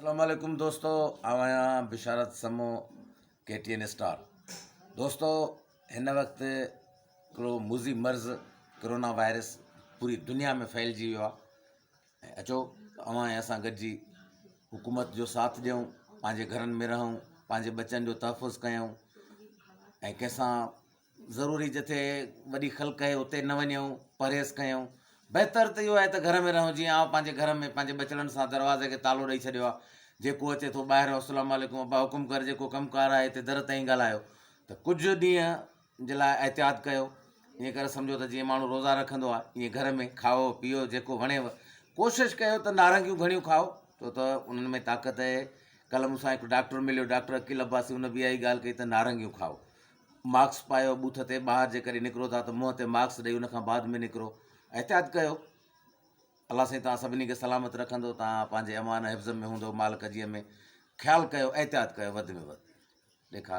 اسلام عليڪم دوستو آئون آهيان Basharat Samo K T N star دوستو هن وقت هڪڙو موذي مرض ڪرونا وائرس پوري دنيا ۾ ڦهلجي ويو آهي ۽ اچو اوهان ۽ اسان گڏجي حڪومت جو ساٿ ڏيون پنهنجي گهرن ۾ رهون پنهنجي ٻچن جو تحفظ ڪيون ۽ ڪنهن سان ضروري جتي وڏي خلق آهي اتي نه وڃون پرهيز ڪيون بهتر ته اهو آهي ته گهر ۾ رهون جيئن آئون پنهنجي گهر ۾ پنهنجي ٻچڙن سان دروازي کي تالو ڏئي ڇڏيو آهي جيڪو اچي ٿو ٻاهر السلام عليڪم ابا حڪم ڪر جيڪو ڪم ڪار آهي هتي در تائين ڳالهايو ته ڪجهه ڏينهن جي لاء احتياط ڪيو ائين ڪري سمجهو ته جيئن ماڻهو روزا رکندو آهي ائين گهر ۾ کائو پيئو جيڪو وڻيو ڪوشش ڪيو ته نارنگيون گهڻيون کائو ڇو ته انهن ۾ طاقت آهي ڪلهه مون سان هڪ ڊاڪٽر مليو ڊاڪٽر عقيل عباسي ان به اها ئي ڳالهه ڪئي ته نارنگيون کائو ماسڪ پايو ٻوٿ تي ٻاهر جيڪڏهن نڪرو ٿا ته منهن تي ماسڪ ڏئي ان کان بعد ۾ نڪرو احتياط ڪيو الله سائين توهان سڀني کي سلامت رکندو توهان پنهنجي امان حفظ ۾ هوندو مالڪ جي ۾ خيال ڪيو احتياط ڪيو وڌ ۾ وڌ ڏيکار.